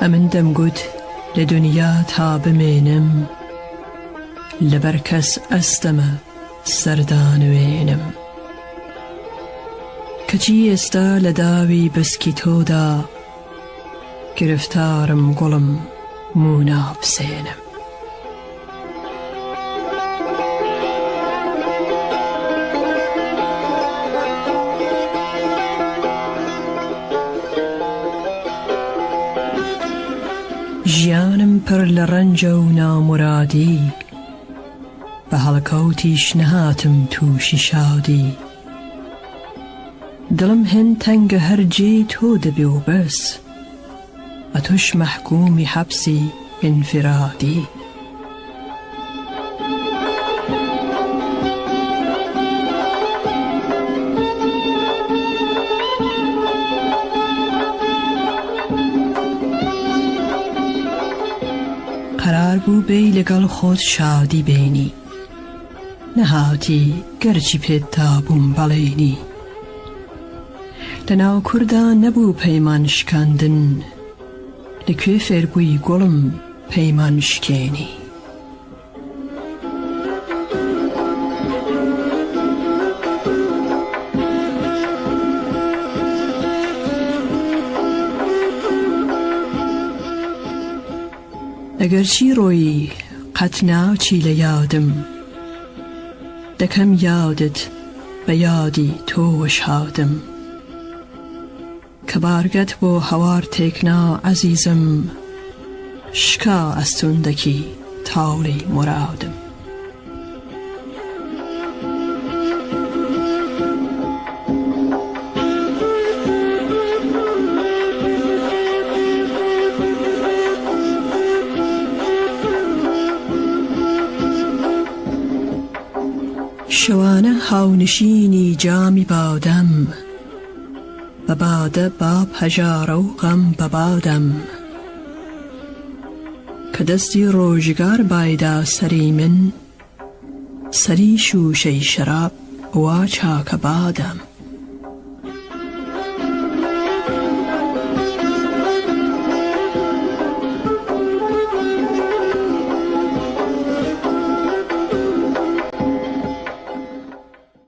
ئەمن دەمگوت لە دونیا تا بمێنم لەبەر کەس ئەستەمە سەر دانوێنم کەچی ئێستا لە داوی بسکی تۆدا گرفتارم گوڵم موو ناپسێنم. ژیانم پڕ لە ڕەنجە و نامورادی بە هەڵکەوتیش نەهاتم تووشی شادی دڵم هێند تەنگە هەر جێی تۆ دەبێ و بەس ئەتۆش مەحکوومی حەپسی ئینفرادی. قەرار بوو بێی لەگەڵ خۆت شادی بێنی نەهاتی گەرچی پێت دابووم بەڵێنی لەناو کوردا نەبوو پەیمان شکاندن لە کوێ فێربووی گوڵم پەیمان شکێنی. ئەگەرچی ڕۆیی قەت ناچی لە یادم دەکەم یادت بە یادی تۆوە شادم. کە بارگەت بۆ هەوار تێکنا عەزیزم شکا ئەستوندەکی تاوڵی مورادم. شەوانە هاونشینی جامی بادەم. بە بادە با پەژارە و غەم بە بادەم کە دەستی ڕۆژگار بایدا سەری من سەری شووشەی شەراب وا چاکە بادەم.